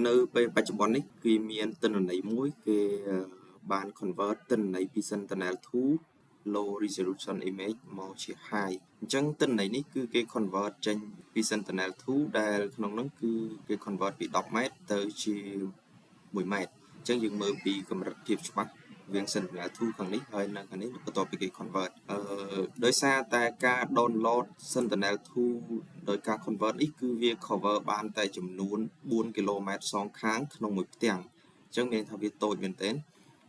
នៅពេលបច្ចុប្បន្ននេះគឺមានទិន្នន័យមួយគេបាន convert ទិន្នន័យពី Sentinel-2 low resolution image មកជា high។ អញ្ចឹងទិន្នន័យនេះគឺគេ convert ចេញពី Sentinel-2 ដែលក្នុងនោះគឺគេ convert ពី10ម៉ែត្រទៅជា1ម៉ែត្រអញ្ចឹងយើងមើលពីកម្រិតភាពច្បាស់វាង Sentinel-2 ខាងនេះហើយនៅខាងនេះបន្ទាប់ពីគេ convert ដោយសារតែការ download Sentinel-2 ដោយការ convert នេះគឺវា cover បានតែចំនួន4គីឡូម៉ែត្រសងខាងក្នុងមួយផ្ទាំងអញ្ចឹងមានថាវាតូចមែនទែន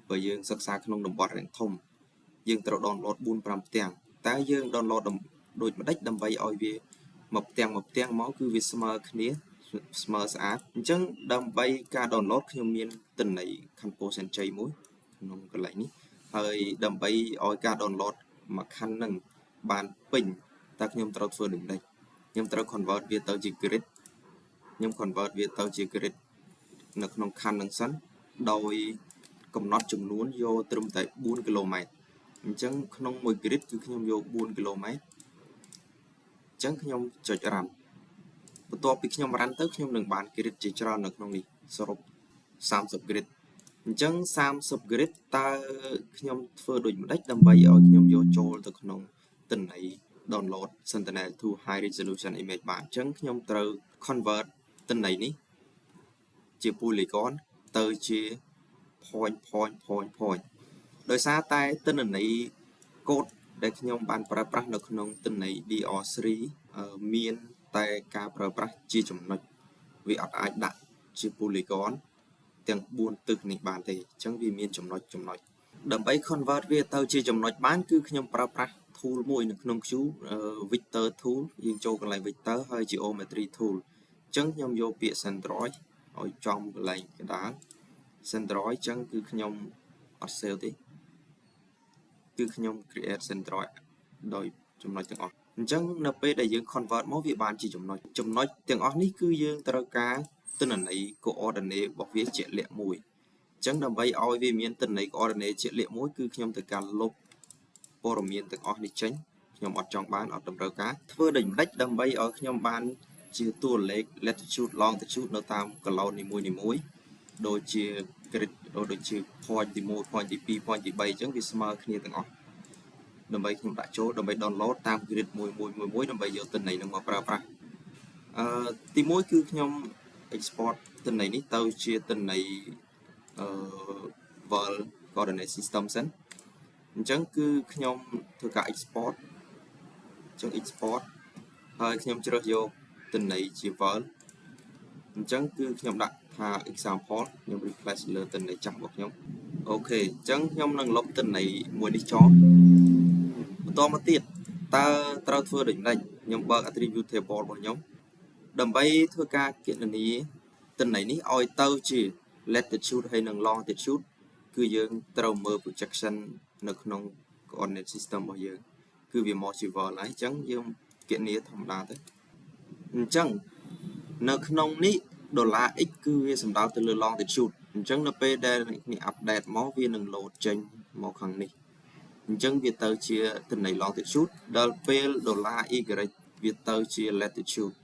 បើយើងសិក្សាក្នុងតំបន់រាងធំយើងត្រូវ download 4 5ផ្ទាំងតើយើង download ដូចម្ដេចដើម្បីឲ្យវាមួយផ្ទាំងមួយផ្ទាំងមកគឺវាស្មើគ្នាស្មើស្អាតអញ្ចឹងដើម្បីការ download ខ្ញុំមានទិន្នន័យខណ្ឌពោធិ៍សែនជ័យមួយក្នុងកន្លែងនេះហើយដើម្បីឲ្យការ download មួយខណ្ឌនឹងបានពេញតើខ្ញុំត្រូវធ្វើដូចម្ដេចខ្ញុំត្រូវ convert វាទៅជា grid ខ្ញុំ convert វាទៅជា grid នៅក្នុងខណ្ឌនឹងសិនដោយកំណត់ចំនួនយកត្រឹមតែ4គីឡូម៉ែត្រអញ្ចឹងក្នុងមួយ grid គឺខ្ញុំយក4គីឡូម៉ែត្រអញ្ចឹងខ្ញុំចុច run បន្ទាប់ពីខ្ញុំ run ទៅខ្ញុំនឹងបាន grid ជាច្រើននៅក្នុងនេះសរុប30 grid។ អញ្ចឹង30 grid តើខ្ញុំធ្វើដូចម្ដេចដើម្បីឲ្យខ្ញុំយកចូលទៅក្នុងទិន្នន័យ download Sentinel-2 high resolution image បានអញ្ចឹងខ្ញុំត្រូវ convert ទិន្នន័យនេះជា polygon ទៅជា point point point point ដោយសារតែទិន្នន័យកូដដែលខ្ញុំបានប្រើប្រាស់នៅក្នុងទិន្នន័យ DR3 មានតែការប្រើប្រាស់ជាចំណុចវាអត់អាចដាក់ជា polygon ទាំង4ទិសនេះបានទេអញ្ចឹងវាមានចំណុចចំណុចដើម្បី convert វាទៅជាចំណុចបានគឺខ្ញុំប្រើប្រាស់ tool មួយនៅក្នុង Q vector tool យើងចូលកន្លែង vector ហើយ geometry tool អញ្ចឹងខ្ញុំយកពាក្យ centroid ឲ្យចំកន្លែងកណ្ដាល centroid អញ្ចឹងគឺខ្ញុំអត់ save ទេគឺខ្ញុំ create centroid ដោយចំណុចទាំងអស់អញ្ចឹងនៅពេលដែលយើង convert មកវាបានជាចំណុចចំណុចទាំងអស់នេះគឺយើងត្រូវការទិន្នន័យ coordinate របស់វាជាក់លាក់មួយអញ្ចឹងដើម្បីឲ្យវាមានទិន្នន័យ coordinate ជាក់លាក់មួយគឺខ្ញុំត្រូវការលុបព័ត៌មានទាំងអស់នេះចេញខ្ញុំអត់ចង់បានអត់តម្រូវការធ្វើដូចម្ដេចដើម្បីឲ្យខ្ញុំបានជាតួលេខ latitude longitude នៅតាមកឡូននីមួយៗដូចជា grid ដូចជា point ទី1 point ទី2 point ទី3អញ្ចឹងវាស្មើគ្នាទាំងអស់ដើម្បីខ្ញុំដាក់ចូលដើម្បី download តាម grid មួយមួយមួយមួយដើម្បីយកទិន្នន័យនឹងមកប្រើប្រាស់ទី1គឺខ្ញុំ export ទិន្នន័យនេះទៅជាទិន្នន័យworld coordinate system សិនអញ្ចឹងគឺខ្ញុំធ្វើការ export អញ្ចឹង export ហើយខ្ញុំជ្រើសយកទិន្នន័យជា world អញ្ចឹងគឺខ្ញុំដាក់ថា example ខ្ញុំ replace លើទិន្នន័យចាស់របស់ខ្ញុំOK អញ្ចឹងខ្ញុំនឹងលុបទិន្នន័យមួយនេះចោលបន្តមកទៀតតើត្រូវធ្វើដូចម្ដេចខ្ញុំបើក attribute table របស់ខ្ញុំដើម្បីធ្វើការគណនាទិន្នន័យនេះឲ្យទៅជា latitude ហើយនិង longitude គឺយើងត្រូវមើល projection នៅក្នុង coordinate system របស់យើងគឺវាមកជា world ហើយអញ្ចឹងយើងគណនាធម្មតាទៅអញ្ចឹងនៅក្នុងនេះ $x គឺវាសំដៅទៅលើ longitude អញ្ចឹងនៅពេលដែលអ្នកគ្នា update មកវានឹង load ចេញមកខាងនេះអញ្ចឹងវាទៅជាទិន្នន័យ longitude ដល់ពេល $y វាទៅជា latitude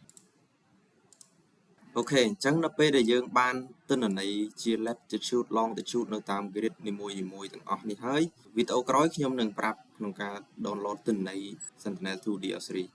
OK អញ្ចឹងនៅពេលដែលយើងបានទិន្នន័យជា latitude longitude នៅតាម grid នីមួយៗទាំងអស់នេះហើយវីដេអូក្រោយខ្ញុំនឹងប្រាប់ក្នុងការ download ទិន្នន័យ Sentinel-2 DR3។